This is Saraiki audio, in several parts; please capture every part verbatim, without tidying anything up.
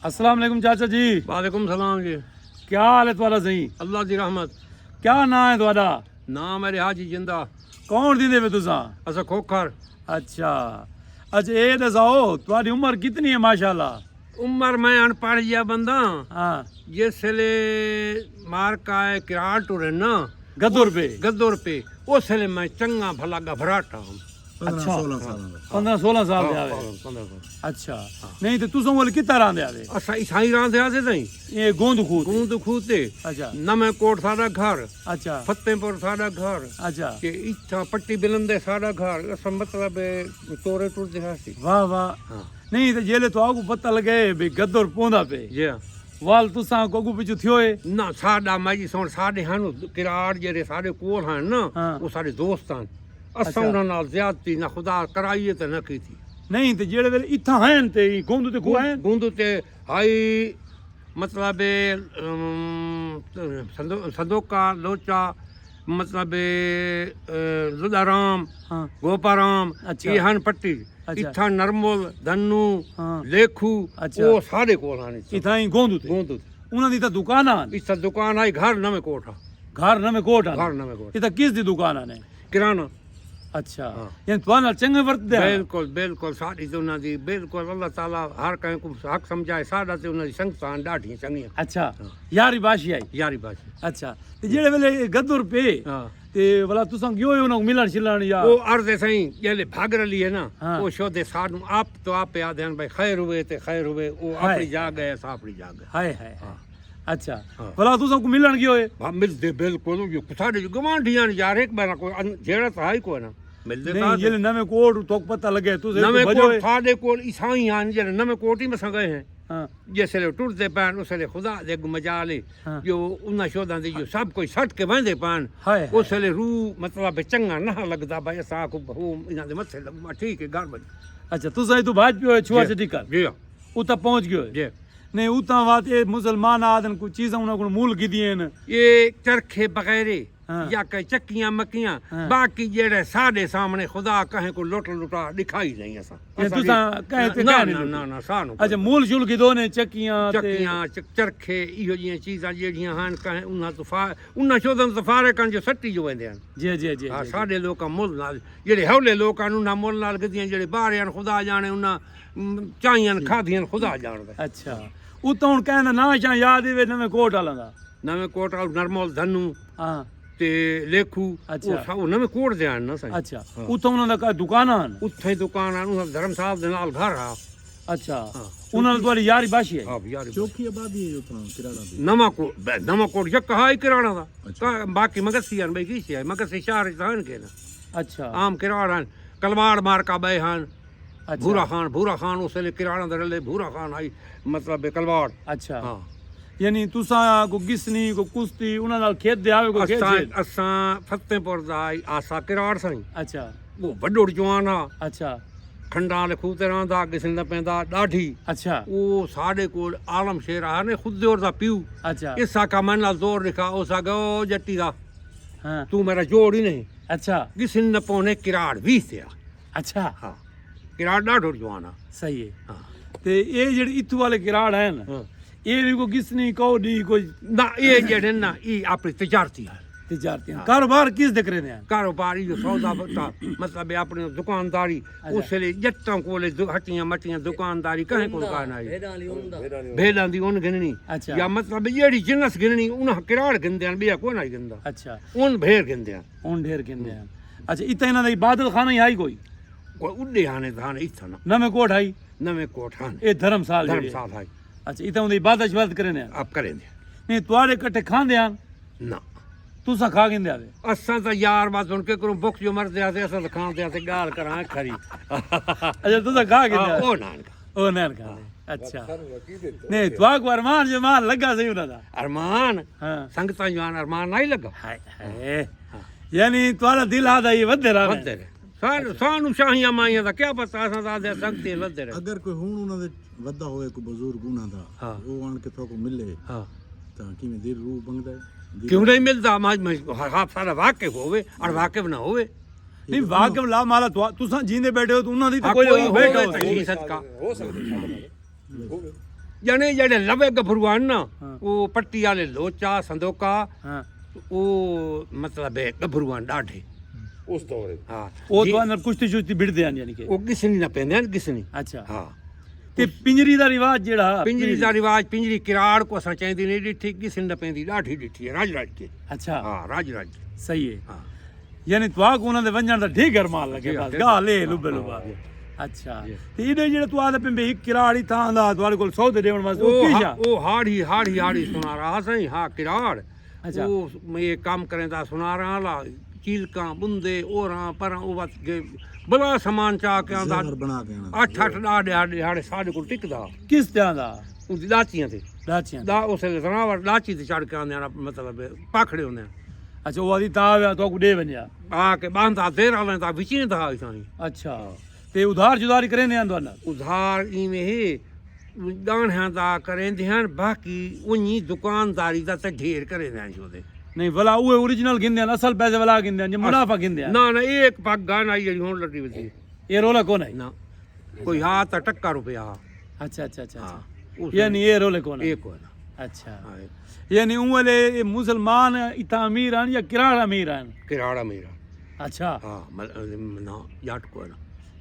السلام علیکم چاچا جی۔ وعلیکم السلام جی۔ کیا حال ہے تہاݙا سئیں؟ اللہ دی رحمت۔ کیا ناں ہے تہاݙا؟ ناں میݙے حاجی جندا۔ کون دیندے پئے تساں؟ اساں کھوکھر۔ اچھا۔ اچھا، اے ݙساؤ، تہاݙی عمر کتنی ہے ماشاءاللہ؟ عمر، میں اݨ پڑھ جیا بندہ۔ ہاں۔ جس ویلے مارکا ہے کراڑ ٹرے نا، گدر پئے۔ گدر پئے، اس ویلے میں چنڳا بھلا ڳبھراٹا ہم۔ پندرہ اچھا۔ سولہ سال دا۔ پندرہ سولہ سال دے ہاں، آوے۔ پندرہ، پندرہ سال۔ اچھا۔ ہاں۔ نہیں تے تساں ول کتھاں راہندے آوے؟ اساں اتھاں ہی راہندے آسے سئیں۔ اے گوند کھوہ تے؟ گوند کھوہ تے۔ اچھا۔ نویں کوٹ ساݙا گھر۔ اچھا۔ فتح پور ساݙا گھر۔ اچھا۔ تے اتھاں پٹی بلندے ساݙا گھر۔ اساں مطلب تورے ٹردے ہاسے۔ واہ واہ۔ ہاں۔ نہیں تے جیلے تہاکوں پتہ لڳے بھئی گدر پوندا پئے۔ جی ہاں۔ ول تساں کوں اڳوں پچھوں تھیو ہے؟ نہ، ساݙا ماجی سوہݨ، ساݙے ہن کراڑ جیڑھے ساݙے کول ہن نا، ہاں۔ او ساݙے دوست ہن۔ اساں اچھا۔ انہاں نال زیادتی نہ خدا کرائی ہے تے نہ کیتی۔ نہیں تے جیڑھے ویلے اتھاں ہن تے گوند تے کھوہ ہن؟ گوند تے ہائی، مطلب، ام، سندو-، سندوکا، لوچا، مطلب، اے، لدا رام، ہاں۔ گوپا رام، اچھا۔ اے ہن پٹی۔ اچھا۔ اتھاں نرمل، دھنو، ہاں۔ لیکھو، اچھا۔ او ساݙے کول ہن اتھاں۔ اتھاں ہی گوند تے؟ گوند تے۔ انہاں دی تاں دکان ہن؟ اتھاں دکان ہائی، گھر نویں کوٹ ہا۔ گھر نویں کوٹ ہن؟ گھر نویں کوٹ۔ اتھاں کس دی دکان ہن؟ کرانا۔ اچھا۔ ہاں۔ یعنی تہاݙے نال چنڳے ورتدے ہن؟ بالکل، بالکل، ساݙی تے انہاں دی، بالکل، اللہ تعالیٰ ہر کہیں کوں حق سمجھائے، ساݙا تے انہاں دی سنگتاں ہن ݙاڈھیاں چنڳیاں۔ اچھا۔ ہاں۔ یاری باشی ہئی؟ یاری باشی۔ اچھا۔ تے جیڑھے ویلے اے گدر پئے، ہاں۔ تے ولا تساں ڳیو ہو انہاں کوں ملݨ شلݨ یا؟ او عرض ہے سئیں، جیلے بھڳ رلی ہے نا، ہاں۔ او شودے ساݙوں آپ تو آپ آہدے ہن بھئی خیر ہووے تے خیر ہووے، او ہائے۔ اپݨی جاہ ڳئے، اساں اپݨی جاہ ڳئے۔ ہائے ہائے۔ ہاں۔ اچھا۔ ہاں۔ بھلا تساں کوں ملݨ ڳیو ہے؟ ہاں، ملدے بالکل، او جو ساݙے جو گوانڈھی ہن یار، ہک ٻئے نال کوئی ان-، جھیڑا تاں ہئی کوئی نہ۔ ملدے نہیں، تاں جیلے نویں کوٹ تہاکوں پتہ لڳے، تساں ویلے اتھوں بھڄو کوٹ ہے۔ ساݙے کول عیسائی ہن، جیلے نویں کوٹ ہی مساں ڳئے ہیں۔ ہاں۔ جس ویلے ٹردے پئے ہن، اس ویلے خدا دے اڳوں مجال ہے۔ ہاں۔ جو انہاں شوداں دے جو سب کچھ سٹ کے ویندے پئے ہن، ہائے ہائے۔ اس ویلے روح مطلب چنڳا نہ لڳدا بھئی اساں آکھوں ہو انہاں دے متھے لڳوں، ٹھیک ہے، گھر ونڄ۔ اچھا، تساں اتھوں بھڄ پئے ہو، چھوا جی۔ چھٹی کر۔ جی ہاں۔ اتھاں پہنچ ڳئے ہو؟ جی۔ نہیں، اتھاں وات اے مسلمان آہدن کچھ چیزاں انہاں کول مول گھدیاں ہن۔ اے چرخے وغیرہ ہاں۔ یا کہیں چکیاں مکیاں، ہاں۔ باقی جیڑھے ساݙے سامݨے خدا کہیں کوں لٹ لٹا ݙکھائی نہیں اساں۔ اے اساں تساں کہیں تے نہ، کہیں نہ، نہیں نہ، نہ، سانوں اچھا، کوئی مول شول گھدو نے، چکیاں تے چکیاں، چ-، چرخے، ایہو جیاں چیزاں جیڑھیاں ہن کہیں انہاں توں فا-، انہاں شوداں توں فارغ ہن جو سٹی جو ویندے ہن۔ جی، جی، جی، ہاں، جی، جی۔ ساݙے لوکاں مول نال، جیڑھے ہولے لوک ہن انہاں مول نال گھدیاں، جیڑھے ٻاہرے ہن خدا ڄاݨے انہاں، م، چائیاں ٹھیک۔ کھادیاں خدا ڄاݨدا۔ اچھا۔ اتھاں ہݨ کہیں دا ناں شاں یاد ہووے نویں کوٹ آلیاں دا؟ نویں کوٹ آلا نرمل دھنو ہاں۔ تے لیکھو، اچھا۔ او سا-، او نویں کوٹ دے ہن نا سائیں۔ اچھا۔ ہاں۔ اتھاں انہاں دا کا دکان ہن؟ اتھاں ہی دکان ہن، انہاں دھرم صاحب دے نال گھر ہا۔ اچھا۔ ہاں۔ انہاں نال تہاݙی یاری باشی ہے؟ ہاں، یاری باشی۔ چوکھی آبادی ہے اتھاں کراڑاں دی؟ نواں کو-، بے-، نواں کوٹ یک ہا ہی کراڑاں دا۔ اچھا۔ کا-، باقی مگسی ہن، بھئی کی شے ہے، مگسی شہر اچ تاں ہن کے نا۔ اچھا۔ عام کراڑ ہن، کلواڑ مارکا ٻئے ہن۔ اچھا۔ بھورا خان، بھورا خان اس ویلے کراڑاں دے رلے، بھورا خان ہئی، مطلب کلواڑ۔ اچھا۔ ہاں۔ یعنی تساں کوئی گسنی، کوئی کشتی، انہاں نال کھیݙ دے آوے کوئی کھیݙ اساں، شیݙ؟ اساں فتح پور دا ہئی آسا کراڑ سائیں۔ اچھا۔ او وݙو جوان ہا۔ اچھا۔ کھنڈاں آلے کھوہ تے رہندا، گسنی دا پیندا ݙاڈھی۔ اچھا۔ او ساݙے کول عالم شیر آ نے خود دور دا پیو۔ اچھا۔ اس آکھا میں نال زور ݙکھا، اس آکھا او جٹی دا۔ ہاں۔ توں میݙا جوڑ ہی نہیں۔ اچھا۔ گسنی دا پونے کراڑ ویہہ تے آ۔ اچھا۔ ہاں۔ کراڑ ݙاڈھو جوان ہا۔ صحیح ہے۔ ہاں۔ تے اے جیڑھے اتھوں والے کراڑ ہن، ہاں۔ اے وی کوئی گسنی، کوئی ݙی، کوئی نہ، اے جیڑھے نا، اے اپݨی تجارتی ہن۔ تجارتی ہن۔ ہاں۔ کاروبار کس دے کریندے ہن؟ کاروبار ایہو سودا پتا، مطلب اے اپݨی دکانداری، اچھا۔ اس ویلے ڄٹاں کول دو-، ہٹیاں مٹیاں دکانداری کہیں کول کائے نہ ہئی۔ بھیݙاں آلی اُن دا۔ بھیݙاں دی اُن گھنݨی۔ اچھا۔ یا مطلب جیڑھی جنس گھنݨی، انہاں کراڑ گھندے ہن، ٻیا کوئی نہ گھندا۔ اچھا۔ اُن ڈھیر گھندے ہن۔ اُن ڈھیر گھندے ہن۔ اچھا، اتھاں انہاں دا عبادت خانہ ہی ہئی کوئی؟ کوئی اُݙے ہانے تھانے اتھاں نہ۔ نویں کوٹ ہئی؟ نویں کوٹ ہانے۔ اے دھرمسال جیڑھی ہے؟ دھرمسال ہئی۔ اچھا، اتھاں اوندی عبادت شبادت کریندے ہن؟ آپ کریندے ہن۔ نہیں، تہاݙے کٹھے کھاندے ہن؟ نہ۔ تساں کھا گھندے ہاوے؟ اساں تاں یار بس ہݨ کے کروں، بکھ جو مردے ہاسے، اساں تاں کھاندے ہاسے، ڳالھ کراں کھری۔ اچھا، تساں کھا گھندے ہاں، ہاوے؟ او نہ کھاندے۔ او نہ کھاندے۔ ہاں۔ اچھا۔ نہیں، تہاکوں ارمان جو مان لڳا سہی انہاں دا۔ ارمان؟ ہاں۔ سنگتاں جو آن ارمان نہ لڳا۔ ہائے، ہائے۔ ہاں۔ یعنی تہاݙا دل آہدا اے ودھے رہوے۔ ودھے رہوے۔ سان-، اچھا۔ سانوں شاہیاں ماہیاں دا کیا پتہ، اساں تاں آہدے سنگتیں ودھے رہوے۔ اگر کوئی ہݨ انہاں دے ودا ہووے کوئی بزرگ انہاں دا، ہاں۔ او آن کے تہاکوں ملے، ہاں۔ تاں کیویں دل روح بنگدا ہے؟ دل کیوں نہیں ملدا؟ میں، میں، آپ سارا واقف ہووے، اݨ واقف نہ ہووے۔ نہیں، واقف لا مالا تو، تساں جیندے ٻیٹھے ہو تو انہاں دی تو ہاں، کوئی کوئی ہووے، بیٹھا ہووے۔ صحیح صدقہ۔ ہو سڳدے۔ ہووے۔ جنے جڑے لوے گبھرو آن نا، ہاں۔ او پٹی والے لوچا، صندوقا، ہاں۔ او مطلب ہے گبھرو آن ڈاڈھے۔ اس دور وچ۔ ہاں۔ او جی۔ تو اندر کشتی ششتی بڑھدے ہیں یعنی کہ؟ او گسنی نہ پیندے ہیں، گسنی۔ اچھا۔ ہاں۔ تے پنجری دا رواج جڑا، پنجری دا رواج، پنجری کراڑ کو اساں چاہندی نہیں ڈٹھی، گسنی نہ پیندی، ڈاڈھی ڈٹھی ہے، رج رج کے۔ اچھا۔ ہاں، رج رج کے۔ صحیح ہے۔ ہاں۔ یعنی تہاکوں انہاں دے ونڄݨ دا ڈھیگر مال لڳے، جی، بس، جی، ڳالھ اے، ہاں، لبے ہاں، لبا۔ جی۔ اچھا۔ جی۔ تے ایݙے جیڑھے تہاݙے پنبے ہک کراڑ اتھاں آندا، تہاݙے کول سودے ݙیوݨ واسطے، او او کی ہا-، شا؟ او ہاڑی، ہاڑی، ہاڑی سنارا ہا سائیں، ہا کراڑ۔ اچھا۔ او م-، اے کم کریندا سنارا آلا، چیلکاں، بندے، اوراں، پراں، او وت ڳئے، بلا سامان چا کے آندا۔ زہر بݨا کے آندا۔ اٹھ، اٹھ، ݙاہ، ݙاہ، ݙاہ، ساݙے کول ٹکدا۔ کس تے آندا؟ اوندی ݙاچیاں تے۔ ݙاچیاں تے۔ ݙا-، اسے زناور ݙاچی تے چڑھ کے آندے ہن، مطلب، پکھڑے ہوندے ہن۔ اچھا، او آہدی تاں آوے، تہاکوں ݙے ونڄے۔ آ کے ٻاہندا زیر آلیں تاں وچیں تھا سائیں۔ اچھا۔ تے ادھار شدھار کریندے ہن تہاݙے نال؟ ادھار ایویں ہے، ڳاہݨیاں دا کریندے ہن، باقی اونجی دکانداری دا تے ڈھیر کریندے ہن شودے۔ نہیں، ولا اوہے اوریجنل گھندے ہن، اصل پیسے ولا گھندے ہن، جے منافع گھندے ہن؟ نہ، نہ، اے ہک پڳ ڳاہݨ آئی جیڑھی ہݨ لڳی ودی۔ اے رولا کون ہے؟ نہ۔ کوئی ہا تاں ٹکا روپیا ہا۔ اچھا، اچھا، اچھا، ہاں، اچھا۔ اس یعنی اے رولے کون ہے؟ اے کون ہے؟ اچھا۔ ہاں، اے۔ یعنی اوں ویلے اے مسلمان اتھاں امیر ہن یا کراڑ امیر ہن؟ کراڑ امیر ہن۔ اچھا۔ ہاں، مل-، نہ، جٹ کوئی نہ۔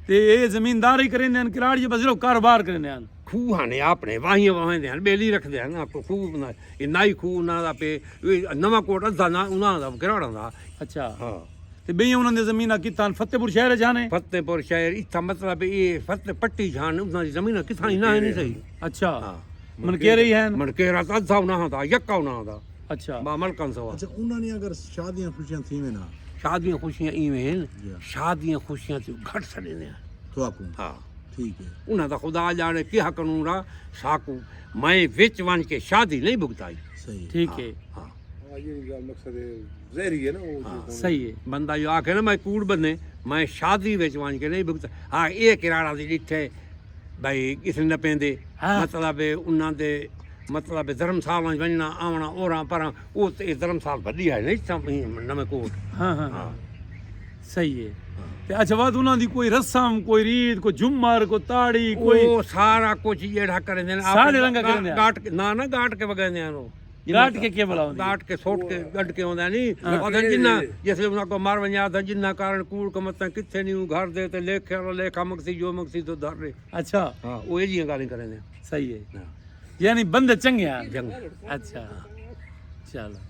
تے اے زمینداری کریندے ہن کراڑ یا بس صرف کاروبار کریندے ہن؟ کھوہ ہن اپݨے، واہیاں واہندے ہن، ٻیلی رکھدے ہن، اپݨے کھوہ بݨائے، اے نائی کھوہ انہاں دا پئے، اے نواں کوٹ ادھا نہ انہاں دا، کراڑاں دا۔ اچھا۔ ہاں۔ تے ٻئیاں انہاں دیاں زمیناں کتھاں ہن؟ فتح پور شہر اچ ہن؟ فتح پور شہر، اتھاں مطلب اے فتح پٹی اچ ہن، انہاں دی زمیناں کتھاں ہی نہ ہن، نہیں صحیح۔ اچھا۔ ہاں۔ منکیرے ہی ہن؟ منکیرا تاں ادھا انہاں دا، یکا انہاں دا۔ اچھا۔ با ملکن سوا۔ اچھا، انہاں نے اگر شادیاں خوشیاں تھیویں نا؟ شادیاں خوشیاں ایویں ہن، جی۔ شادیاں خوشیاں تے گھٹ سݙیندے ہن۔ تہاکوں؟ ہاں۔ ٹھیک ہے۔ انہاں دا خدا ڄاݨے کیا قانون آ، ساکوں میں وچ ونڄ کے شادی نہیں بھگتائی۔ صحیح۔ ٹھیک ہے۔ ہاں۔ ہاں، یہ ڳالھ مقصد ہے، ظاہری ہے نا، وہ ہاں۔ جو صحیح ہے۔ بندہ جو آکھے نا، میں کوڑ بندے، میں شادی وچ ونڄ کے نہیں بھگتا۔ ہاں، اے کراڑاں دی ݙٹھے، بھائی، اس نے نہ پیندے۔ ہاں۔ مطلب ہے، انہاں دے، مطلب ہے، دھرمسال ونڄ ونڄݨا، آوݨا، اوراں پراں، او تے اے دھرمسال وݙی ہے، نہیں تاں نویں کوٹ۔ ہاں، ہاں، ہاں۔ ہاں۔ صحیح ہے۔ ہاں۔ تے اچھا، وت انہاں دی کوئی رسم، کوئی ریت، کوئی جھمر، کوئی تاڑی، کوئی او سارا کجھ جیڑھا کریندے ہن، سارے اپݨے رنگ ڳا-، کریندے ہن۔ ڳاٹ کے، نہ، نہ، ڳاٹ کے وڳیندے ہن او۔ ڳاٹ کے کیا بھلا ہوندی؟ ڳاٹ کے سوٹ کے ڳڈھ کے ہوندا نہیں۔ ہاں۔ او تے جنہاں، جس ویلے انہاں کو مر ونڄا، تے جنہاں کارن کوڑ کمتاں کتھے نہیں، گھر دے تے لیکھے والا لیکھا مکسی، جو مکسی تو دھر رہے۔ اچھا۔ ہاں، او اے جیاں ڳالھیں کریندے ہن۔ صحیح ہے۔ ہاں۔ یعنی بندے چنڳے ہن۔ چنڳے۔ اچھا۔ چلو۔